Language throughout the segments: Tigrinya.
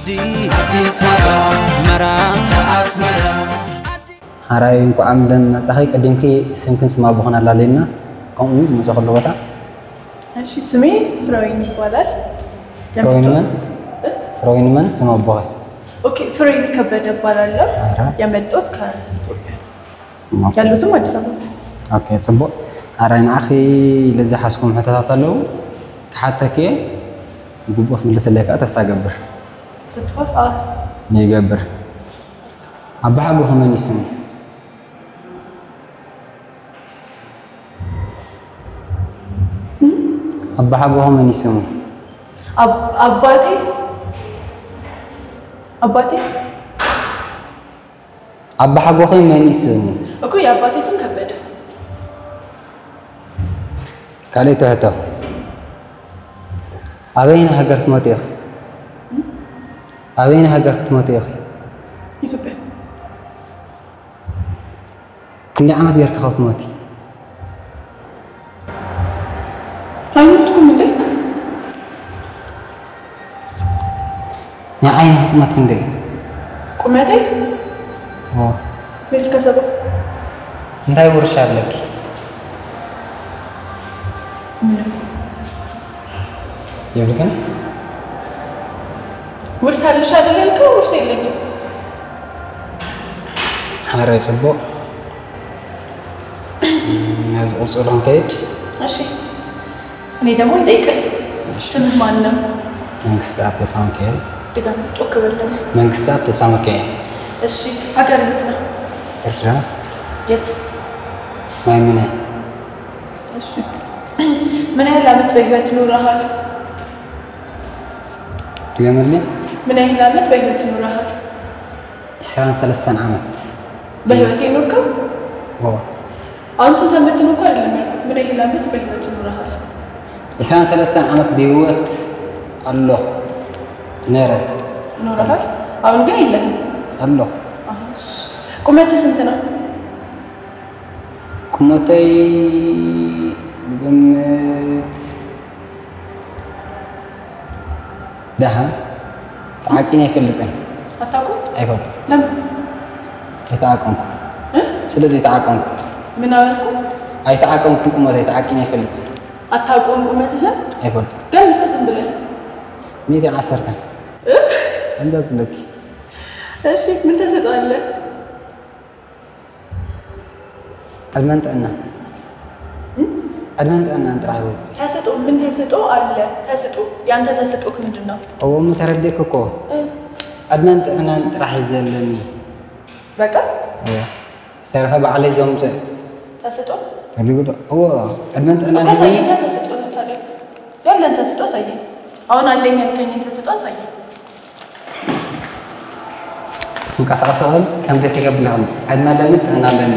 ኣዲስ ኣበባ፣ መራ፣ ኣስመራ። ሓራይ እንኳዕ ደም መጻኺ። ቀዲምኪ ስምክን ስም ኣቦኽን ኣላለየና። ከምኡ ዝመጻኹሉ ቦታ። እሺ፣ ስሜ ፍሮይን ይባላል። ፍሮይን መን? እ? ፍሮይን መን? ስም ኣቦኺ? ኦኬ፣ ፍሮይን ከበደ እባላለሁ። ኣረ። የመጣሁት ከኢትዮጵያ። ኦኬ። ያሉትም አዲስ አበባ። ኦኬ፣ ጽቡቅ። ኣረ፣ ንዓኺ ለዝሓዝኩም ሕቶታት ኣለዉ። ክሓተኪ እየ። ግቡእ ክትምልስለይ ከኣ ተስፋ እገብር። ተስፋ? ኣዎ። ይገብር። ኣባሓጎኺ መን እዩ ስሙ? ኣባሓጎኺ መን እዩ ስሙ? ኣብ-፣ ኣባቴ፣ ኣባቴ ኣባሓጎኺ መን እዩ ስሙ? እኮ የአባቴ ስም ከበደ። ካልኣይቲ ሕቶ። ኣበየናይ ሃገር ትመፂ ኢኺ? ኣበየናይ ሃገር ክትመፂ ኢኺ? ኢትዮጵያ። ክንደይ ዓመት ጌርኪ ካብ ትሞቲ? ኣይሞትኩን እንዴ? ናይ ዓይንኺ ቁመት ክንደይ? ቁመተይ? ኦ። ሜትር ከሰባ። እንታይ ውርሻ ኣለኪ? ምንም። የብልክን? ውርስ ኣለሽ አይደል ያልከው? ውርስ የለኝም። ሓራይ ጽቡቕ። ናብ ዝቕጽሉ ክንከይድ። እሺ። እኔ ደግሞ ልጠይቅህ። እሺ። ስምህ ማን ነው? መንግስትኣብ ተስፋሚካኤል። ድገም፣ ጮክ በል ደግሞ። መንግስትኣብ ተስፋሚካኤል። እሺ። ሀገር የት ነው? ኤርትራ። የት? ማይ ምነ። እሺ። ምን ያህል ዓመት በህይወት ኖረሃል? ድገምልኝ። ምን ያህል ዓመት በህይወት ኖረሃል? ዒስራን ሰለስተን ዓመት። በህይወት የኖርከው? ኦ። አሁን ስንት ዓመት ነው እኮ አይደለም ያልኩት። ምን ያህል ዓመት በህይወት ኖረሃል? ዒስራን ሰለስተን ዓመት ብህይወት ኣለኹ። ነረ። ኖረሃል? አሁን ግን የለህም? ኣለኹ። አሁን እሺ። ቁመትህ ስንት ነው? ቁመተይ ብግምት ደሓን ተዓቂነ ኣይፈልጥን። ኣታውቅም? ኣይፈልጥን። ለምን? ኣይተዓቀንኩ። እ? ስለዚ ኣይተዓቀንኩ። ምን አላልኩም? ኣይተዓቀንኩን ቁመተይ ተዓቂነ ኣይፈልጥን። ኣታውቅም ቁመትህን? ኣይፈልጥን። ገምተ ዝም ብለህ። ሚእትን ዓሰርተን። እ? ከምዛ ዝለኪ። እሺ፣ ምን ተሰጥኦ ኣለህ? ዕድመን ጥዕናን። እም? ዕድመን ጥዕናን ጥራሕ ይበል። ተሰጥኦ፣ ምን ተሰጥኦ አለ? ተሰጥኦ፣ ያንተ ተሰጥኦክ ምንድን ነው? እዎ፣ እሞ ተረዲእክ እኮ። እ። ዕድመን ጥዕናን ጥራሕ እዩ ዘለኒ። በቃ? እዎ። ዝተረፈ ባዕለይ ዘምፅእ። ተሰጥኦ? ተሪጉ ዶ? እዎ፣ ዕድመን ጥዕናን እኮ ሂብኒ። ኣሳየና ተሰጥኦ ታዲያ። ያለን ተስጦ አሳየኝ። አሁን አለኝ ያልከኝን ተስጦ አሳየኝ። ክንቀሳቀስ እኽእል፣ ከምዚ ከይገብር እኽእል። ዕድመ ኣለኒ፣ ጥዕና ኣለኒ።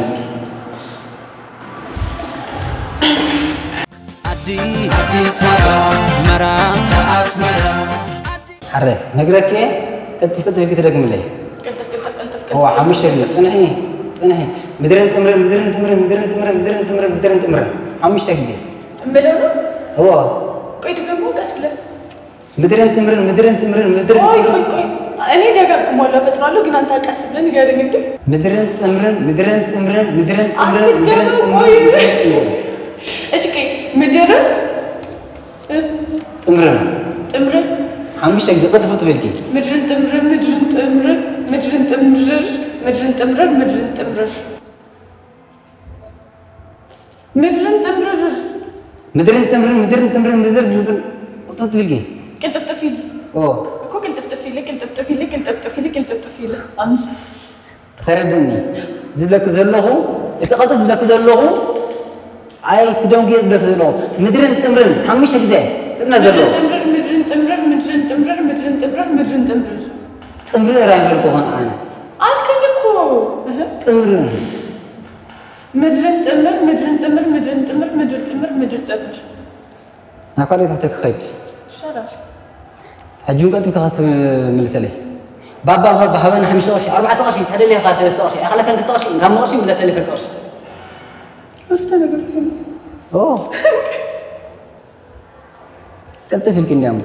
ኣዲ ኣዲስ ኣበባ፣ መራ ኣስመራ። ሓረ፣ ነግረኪ እየ፣ ቅልጥፍ ቅልጥፍ ኢልኪ ትደግምለይ። ቅልጥፍ ቅልጥፍ ቅልጥፍ እዋ፣ ቅልጥፍ ሓሙሽተ ግዜ፣ ቅልጥፍ። ጽንሒ፣ ጽንሒ። ምድርን ጥምርን፣ ምድርን ጥምርን፣ ምድርን ጥምርን፣ ምድርን ጥምርን፣ ምድርን ጥምርን። ሓሙሽተ ግዜ። እምለው ነው? እዎ። ቆይ ድገሞ ቀስ ብለህ። ምድርን ጥምርን፣ ምድርን ጥምርን፣ ምድርን ቆይ፣ ጥምርን። ቆይ፣ ቆይ። እኔ ደጋግመዋለሁ፣ እፈጥናለሁ፣ ግን አንተ ቀስ ብለህ ንገረኝ እንዴ። ምድርን ጥምርን፣ ምድርን ጥምርን፣ ምድርን ጥምርን፣ ምድርን አትድገመው፣ ጥምርን፣ ቆይ። ምድርን ጥምርን። እሺ፣ ቆይ። ምድርን ጥምርን። ጥምርን። ሓሙሽተ ግዜ ቅልጥፍ ቅልጥፍ ኢልኪ። ምድርን ጥምርን፣ ምድርን ጥምርን፣ ምድርን ጥምርር፣ ምድርን ጥምርር፣ ምድርን ጥምርር። ምድርን ጥምርር። ምድርን ጥምርን፣ ምድርን ጥምርን፣ ምድር፣ ምድር፣ ቅልጥፍ ኢልኪ። ቅልጥፍጥፍ ኢል። ኦ። እኮ ቅልጥፍጥፍ ኢል፣ ቅልጥፍጥፍ ኢል፣ ቅልጥፍጥፍ ኢል፣ ቅልጥፍጥፍ ኢል። ኣምስት። ተረድኒ። ዝብለኪ ዘለኹ፣ እቲ ቅልጥፍ ዝብለኪ ዘለኹ፣ ኣይትደንጉየ ዝብለኪ ዘለኹ። ምድርን ጥምርን፣ ሓሙሽተ ግዜ ፍጥነት ዘለዎ። ምድርን ጥምርር፣ ምድርን ጥምርር፣ ምድርን ጥምርር፣ ምድርን ጥምርር፣ ምድርን ጥምርር። ጥምርር ኣይበልኩኹን ኣነ። ኣልከኝ እኮ። እህ። ጥምርን። ምድርን ጥምር፣ ምድርን ጥምር፣ ምድርን ጥምር፣ ምድር ጥምር፣ ምድር ጥምር። ናብ ካልእ ትሕተ ክኸይድ። ይሻላል። ሕጂ እውን ቀልጢፍካ ክትምልሰለይ። ባባ፣ ባባ፣ ሃበኒ ሓሙሽተ ቅርሺ፣ ኣርባዕተ ቅርሺ፣ ተደሊኻ ሰለስተ ቅርሺ፣ ኣኸለከን ክልተ ቅርሺ፣ ካብ ቅርሺ ምለሰለይ ክልተ ቅርሺ። ክልተ ነገር እኮ ነው። ኦ። ቀልጥፍ ኢልኪ እንዲያም።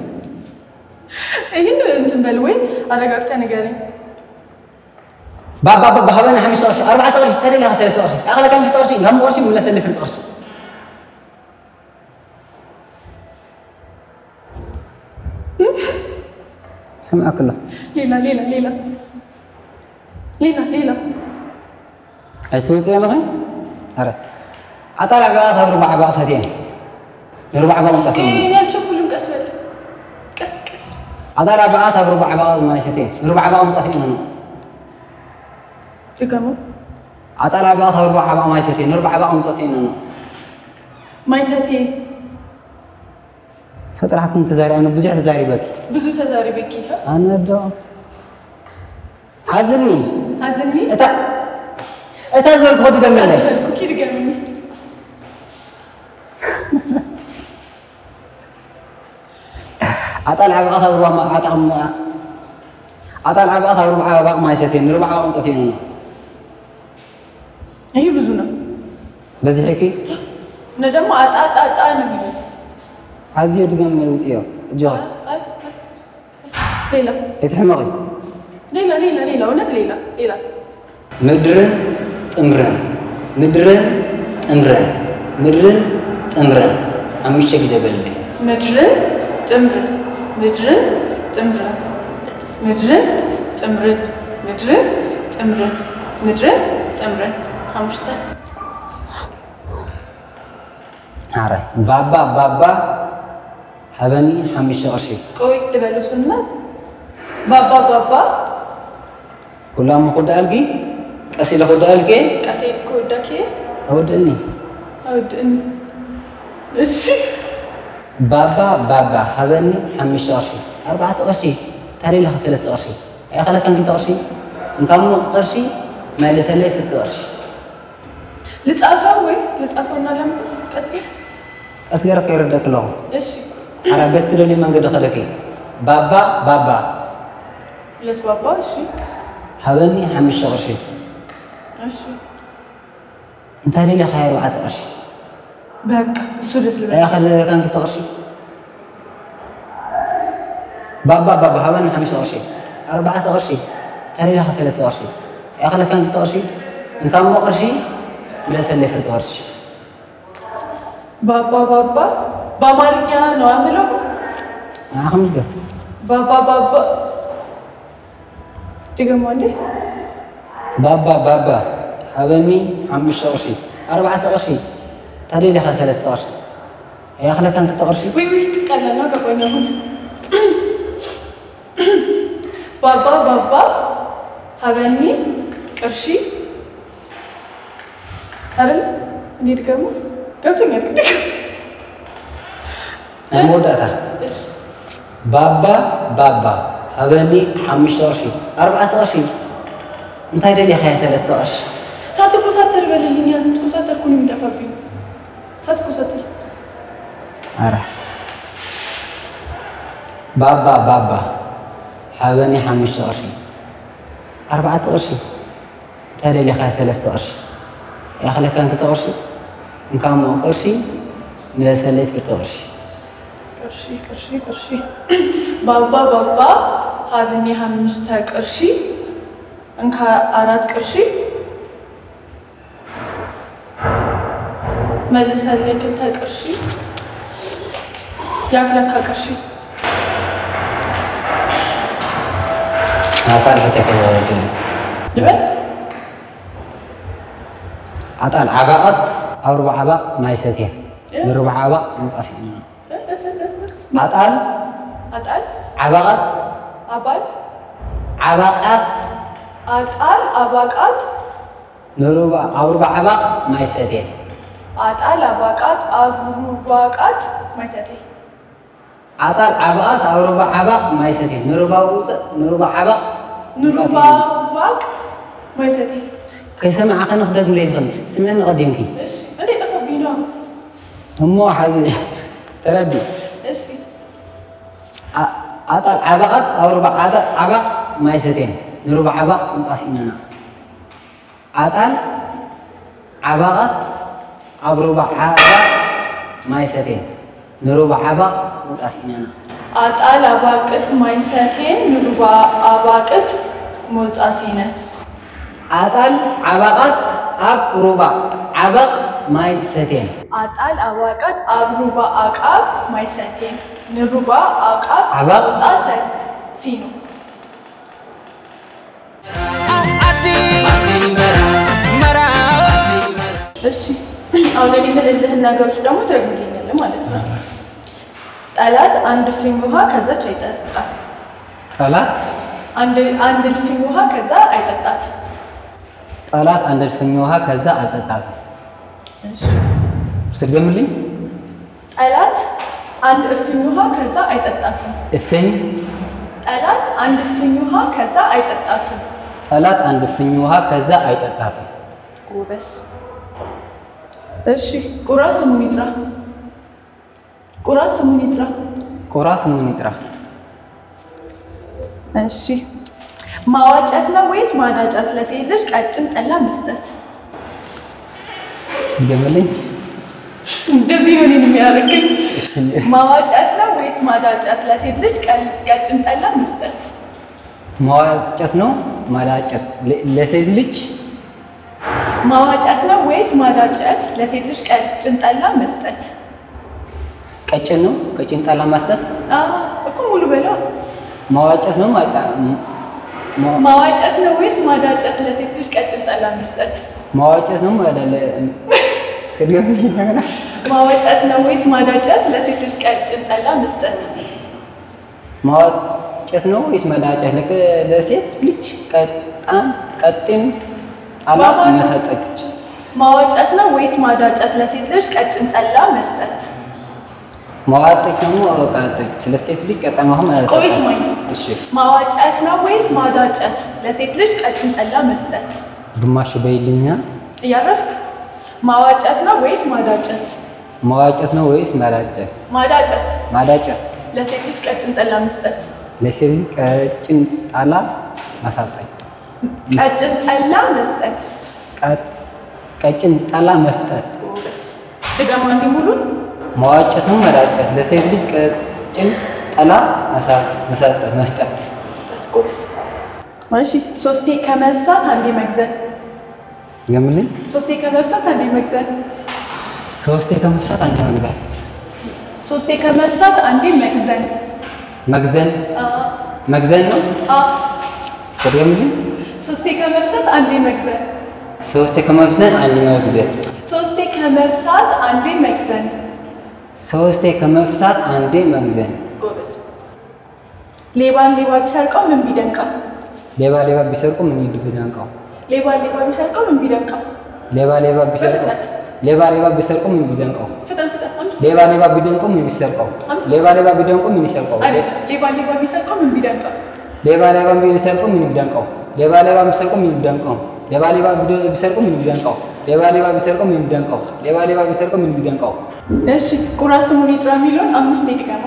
ይህን እንትን በል ወይ ኣረጋግተ ንገረኝ። ባባ ባባ ሃበኒ ሓሙሽተ ቅርሺ፣ ኣርባዕተ ቅርሺ፣ ተደሊኻ ሰለስተ ቅርሺ። ኣኸለካ እንክልተ ቅርሺ፣ ጋሞ ቅርሺ፣ ምለሰሊ ፍርቂ ቅርሺ። ስምዐክሎ። ሌላ፣ ሌላ፣ ሌላ። ሌላ፣ ሌላ። ኣይትመጽእ ኣለኺ? ኣረ። ኣጣል ዓባቕ ኣብ ሩባ ዓባቕ ሰትየን። ንሩባ ዓባቕ ምጻእ ስኢኑ። ከይን ያልቸኩልም ቀስ በል። ቀስ፣ ቀስ። ኣጣል ዓባቕ ኣብ ሩባ ዓባቕ ማይ ሰትየን። ንሩባ ዓባቕ ምጻእ ስኢኑ። ድገሙ። ኣጣል ዓባቕ ኣብ ሩባ ዓባቕ ማይ ሰትየን። ንሩባ ዓባቕ ምጻእ ስኢኑ። ማይ ሰትየ። ሰጥራሕኩም ተዛሪብኒ፣ ብዙሕ ተዛሪበኪ። ብዙ ተዛሪበኪ፣ ሀ? ኣነ ዶ? ሓዝኒ። ሓዝኒ? እታ፣ እታ ዝበልኩ ድገምለይ። እታ ዝበልኩ ድገምኒ። ኣጣል ዓባቕ ኣብ ሩባ ማ-፣ ኣጣ-፣ ኣጣል ዓባቕ ኣብ ሩባ ዓባቕ ማይ ሰትየን፣ ንሩባ ዓባቕ ምጻእ ስኢኑ። ይሄ ብዙ ነው። በዚሕኪ? እነ ደግሞ ኣጣ፣ ኣጣ፣ ኣጣ ነው የሚሉት። ኣዝዮ ድገም ውፅዮ፣ እጆኻ። ኣይ፣ ኣይ፣ ሌላ። ኣይትሕመቒ። ሌላ፣ ሌላ፣ ሌላ፣ እውነት ሌላ፣ ሌላ። ምድርን ጥምርን፣ ምድርን ጥምርን፣ ምድርን ጥምርን። ሓሙሽተ ግዜ በልለይ። ምድርን ጥምርን፣ ምድርን ጥምርን፣ ምድርን ጥምርን፣ ምድርን ጥምርን፣ ምድርን ጥምርን። ሓሙሽተ። ኣረ፣ ባባ፣ ባባ፣ ሃበኒ ሓሙሽተ ቅርሺ። ቆይ፣ ልበል እሱና። ባባ፣ ባባ። ኩላሙ ክወዳእልኪ፣ ቀስ ኢለ ክወዳእልኪ። ቀስ ኢልኪ ክወዳእኪ። ኣወድእኒ። ኣወድእኒ። እሺ። ባባ፣ ባባ፣ ሃበኒ ሓሙሽተ ቅርሺ። ኣርባዕተ ቅርሺ። ታዲያ ኢለኻ ሰለስተ ቅርሺ። ኣይኸለካን ክልተ ቅርሺ። እንካሞ ቅርሺ፣ መልሰለይ ፍርቂ ቅርሺ። ልጻፈው ወይ ልጻፈውና ለም ቀስ ኢል? ቀስ ገይረ ከይረደክ ኣለኹ። እሺ። ሓራ ቤት ትደልዩ መንገዲ ከደኪ። ባባ፣ ባባ። ሁለት ባባ፣ እሺ። ሃበኒ ሓሙሽተ ቅርሺ። እሺ። እንታይ ደሊኻ ኣርባዕተ ቅርሺ? በቃ፣ እሱ ደስ ልበል። ኣያ ከለካን ክልተ ቅርሺ። ባባ፣ ባባ፣ ሃበኒ ሓሙሽተ ቅርሺ። ኣርባዕተ ቅርሺ። እንታይ ደሊኻ ሰለስተ ቅርሺ? ኣያ ከለካን ክልተ ቅርሺ። እንካሞ ቅርሺ፣ ምለሰለይ ፍርቂ ቅርሺ። ባባ፣ ባባ፣ በአማርኛ ነው የምለው። ንዓኹም ዝገት። ባባ፣ ባባ። ድገሞ እንዴ? ባባ፣ ባባ፣ ሃበኒ ሓሙሽተ ቅርሺ። ኣርባዕተ ቅርሺ። እንታይ ደሊኻ ሰለስተ ቅርሺ? ኣያ ከለካን ክልተ ቅርሺ። ውይ፣ ውይ፣ ቀላል ነው፣ ገባኝ አሁን። ባባ፣ ባባ፣ ሃበኒ ቅርሺ። አይደል? እንዴ ድገሙ? ገብቶኛል፣ ግን ድገሙ። ናይ መወዳእታ። እሺ። ባባ፣ ባባ፣ ሃበኒ ሓሙሽተ ቅርሺ። ኣርባዕተ ቅርሺ። እንታይ ደሊኻ እያ ሰለስተ ቅርሺ? ሳትኮሳተር በልልኛ፣ ስትኮሳተር እኮ ነው የሚጠፋብኝ። ሳትኮሳተር። ኣረ። ባባ፣ ባባ፣ ሃበኒ ሓሙሽተ ቅርሺ። ኣርባዕተ ቅርሺ። እንታይ ደሊኻ ሰለስተ ቅርሺ? ያኽለካን ክልተ ቅርሺ? እንካሞ ቅርሺ፣ ምለሰለይ ፍርቂ ቅርሺ። ቅርሺ፣ ቅርሺ፣ ቅርሺ። ባባ፣ ባባ፣ ሃብኒ ሓሙሽተ ቅርሺ። እንካ ኣራት ቅርሺ። መልሰለይ ክልተ ቅርሺ። ያኽለካ ቅርሺ። ናብታ ሕቶ ከመዝን። ዝበል? ኣጣል ዓባቓት ኣብ ሩባ ዓባቕ ማይ ሰትየን። እ? ንሩባ ዓባቕ ምጻእ ስኢነን። ኣጣል ኣጣል? ዓባቓት ኣባል? ዓባቓት ኣጣል ኣባቃት? ንሩባ፣ ኣብ ሩባ ዓባቕ ማይ ሰትየን። ኣጣል ኣባቃት ኣብ ሩባቃት ማይ ሰትየ። ኣጣል ዓባቓት ኣብ ሩባ ዓባቕ ማይ ሰትየን። ንሩባ ውፅእ፣ ንሩባ ዓባቕ ውፃእ ስኢነን። ንሩባባቅ ማይ ሰትየ። ከይሰማዕኸኒ ክደግምለይ ይኽእል። ስምዕኒ ቀዲምኪ። እሺ፣ እንዴ ጠፋብኝ ነው? እሞ ሓዚ ተረዲ። እሺ። ኣ-፣ ኣጣል ዓባቓት ኣብ ሩባ ዓጣ-፣ ዓባቕ ማይ ሰትየን። ንሩባ ዓባቕ ምጻእ ስኢነና። ኣጣል ዓባቓት ኣብ ሩባ ዓባቕ ማይ ሰትየን። ንሩባ ዓባቕ ምጻእ ስኢነና። ኣጣል ኣባቅጥ ማይ ሰቴን ንሩባ ኣባቅጥ ሞጻ ሲነ። ኣጣል ዓባቓት ኣብ ሩባ ዓበቕ ማይ ሰቴን። ኣጣል ኣባቅጥ ኣብ ሩባ ኣቃብ ማይ ሰቴን ንሩባ ኣቃብ ኣባቅ ሞጻ ሰ- ሲኑ። ኣብ ዓዲ መራ እሺ፣ አሁን እኔ የምልልህን ነገሮች ደግሞ ትደግምልኛለህ ማለት ነው። ጠላት አንድ እፍኝ ውሃ ከዛች አይጠጣም። ጠላት አንድ አንድ እልፍኝ ውሃ ከዛ አይጠጣትም። ጠላት አንድ እልፍኝ ውሃ ከዛ አልጠጣትም። እሺ፣ እስኪ ድገምልኝ። ጠላት አንድ እፍኝ ውሃ ከዛ አይጠጣትም። እፍኝ ጠላት አንድ እፍኝ ውሃ ከዛ አይጠጣትም። ጠላት አንድ እፍኝ ውሃ ከዛ አይጠጣትም። ጎበዝ። እሺ፣ ቁራ ስሙን ይጥራ። ቁራ ስሙን ይጥራ። ቁራ ስሙን ይጥራ። እሺ፣ ማዋጨት ነው ወይስ ማዳጨት ለሴት ልጅ ቀጭን ጠላ መስጠት? ድገምልኝ። እንደዚህ ነው እኔን የሚያደርገኝ። እሺ፣ ማዋጨት ነው ወይስ ማዳጨት ለሴት ልጅ ቀ- ቀጭን ጠላ መስጠት? ማዋጨት ነው ማዳጨት ለ- ለሴት ልጅ ማዋጨት ነው ወይስ ማዳጨት ለሴት ልጅ ቀጭን ጠላ መስጠት? ቀጭን ነው ቀጭን ጠላ ማስጠት አዎ እኮ ሙሉ በለው። ማዋጨት ነው ማጣ ማ- ማዋጨት ነው ወይስ ማዳጨት ለሴት ልጅ ቀጭን ጠላ መስጠት? ማዋጨት ነው ማዳለ እስከ ድገምልኝ እንደገና። ማዋጨት ነው ወይስ ማዳጨት ለሴት ልጅ ቀጭን ጠላ መስጠት? ማዋጨት ነው ወይስ ማዳጨት ለከ- ለሴት ልጅ ቀጣን ቀጢን ጠላ ማዋጨት- መሰጠች። ማዋጨት ነው ወይስ ማዳጨት ለሴት ልጅ ቀጭን ጠላ መስጠት? ማዋጨት ነው ቀጣች ስለሴት ልጅ ቀጣን ማሁን ቆይ ስማኝ። እሺ ማዋጨት ነው ወይስ ማዳጨት ለሴት ልጅ ቀጭን ጠላ መስጠት? ግማሽ በይልኛ። እያረፍክ ማዋጨት ነው ወይስ ማዳጨት? ማዋጨት ነው ወይስ ማዳጨት? ማዳጨት ማዳጨት ለሴት ልጅ ቀጭን ጠላ መስጠት። ለሴት ልጅ ቀጭን ጠላ ማሳጠኝ። ቀጭን ጠላ መስጠት። ቀ- ቀጭን ጠላ መስጠት። ጎበዝ። ድገም አንዴ ሙሉ። ማዋጨት ነው ማዳጨት ለሴት ልጅ ቀጭን ጠላ መሳ- መሳጠት መስጠት። መስጠት። ጎበዝ። እሺ፣ ሶስቴ ከመፍሳት አንዴ መግዘን። የምልኝ ሶስቴ ከመፍሳት አንዴ መግዘን። ሶስቴ ከመፍሳት አንዴ መግዛት። ሶስቴ ከመፍሳት አንዴ መግዘን። መግዘን አ መግዘን ነው። አ እስከ ድገምልኝ። ሶስቴ ከመፍሳት አንዴ መግዘን። ሶስቴ ከመፍዘን አንዴ መግዘን። ሶስቴ ከመፍሳት አንዴ መግዘን። ሶስቴ ከመፍሳት አንዴ መግዘን። ጎበዝ። ሌባን ሌባ ቢሰርቀው ምን ቢደንቀው? ሌባ ሌባ ቢሰርቁ ምን ይድ ቢደንቀው? ሌባን ሌባ ቢሰርቀው ምን ቢደንቀው? ሌባ ሌባ ቢሰርቁ በፍጥነት። ሌባ ሌባ ቢሰርቁ ምን ቢደንቀው? ፍጠን ፍጠን። አምስት ሌባ ሌባ ቢደንቁ ምን ቢሰርቀው? አምስት ሌባ ሌባ ቢደንቁ ምን ይሰርቀው? አይደለም። ሌባን ሌባ ቢሰርቀው ምን ቢደንቀው? ሌባ ሌባ ቢሰርቁ ምን ቢደንቀው? ሌባ ሌባ ቢሰርቁ ምን ቢደንቀው? ሌባ ሌባ ቢደ- ቢሰርቁ ምን ቢደንቀው? ሌባ ሌባ ቢሰርቁ ምን ቢደንቀው? ሌባ ሌባ ቢሰርቁ ምን ቢደንቀው? እሺ፣ ቁራ ስሙን ይጥራ የሚለውን አምስቴ ድገማ።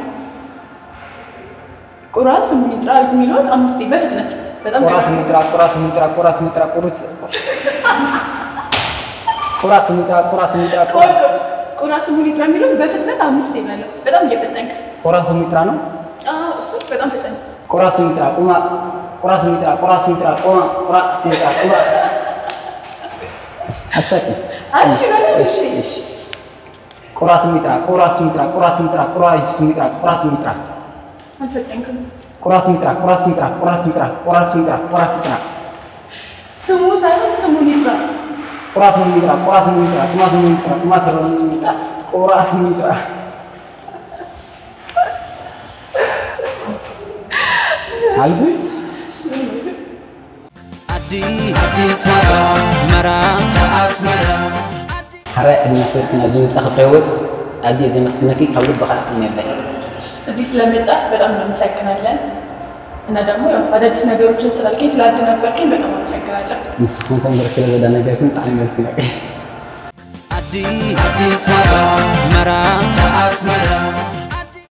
ቁራ ስሙን ይጥራ የሚለውን አምስቴ በፍጥነት በጣም ቁራ ስሙ ይጥራ ቁራ ስሙ ይጥራ ቁራ ስሙ ይጥራ ቁራ ስ- ቁራ ስሙ ይጥራ ቁራ ስሙ ይጥራ ቁራ ቆይ፣ ቆይ፣ ቁራ ስሙን ይጥራ የሚለውን በፍጥነት አምስቴ በለው። በጣም እየፈጠንክ። ቁራ ስሙ ይጥራ ነው። አዎ፣ እሱ በጣም ፈጠን። ቁራ ስሙ ይጥራ ቁማ ቁራ ስሙ ይጥራ ቁራ ስሙ ይጥራ ቁማ ቁራ ስሙ ይጥራ ቁማ አትሳቂ። እሺ በለው። እሺ። እሺ ቁራ ስሙ ይጥራ ቁራ ስሙ ይጥራ ቁራ ስሙ ይጥራ ቁራ ስሙ ይጥራ ቁራ ስሙ ይጥራ አልፈጠንክም። ቁራ ስሙ ይጥራ ቁራ ስሙ ይጥራ ቁራ ስሙ ይጥራ ቁራ ስሙ ይጥራ ቁራ ስሙ ይጥራ ስሙ ሳይሆን ስሙን ይጥራ። ቁራ ስሙ ይጥራ ቁራ ስሙ ይጥራ ቁማ ስሙ ይጥራ ቁማ ስሙ ይጥራ ቁራ ስሙ ይጥራ አልኩ። ዓዲ ኣዲስ ኣበባ መራ ኣስመራ ሓራይ ዕድመ ክብርክን ኣብዚ ምምጻእኺ ፍሬ ህይወት ኣዝየ ዘመስግነኪ ካብ ልቢ ከኣ ኣሜን በይ። እዚህ ስለመጣ በጣም እናመሰግናለን። እና ደግሞ ያው አዳዲስ ነገሮችን ስላልከኝ ስላደናገርከኝ በጣም አመሰግናለሁ። ንስኹም ኮንግረስ ስለ ዘደናገርክን ብጣዕሚ የመስግነኪ። ዓዲ ኣዲስ ኣበባ መራ ኣስመራ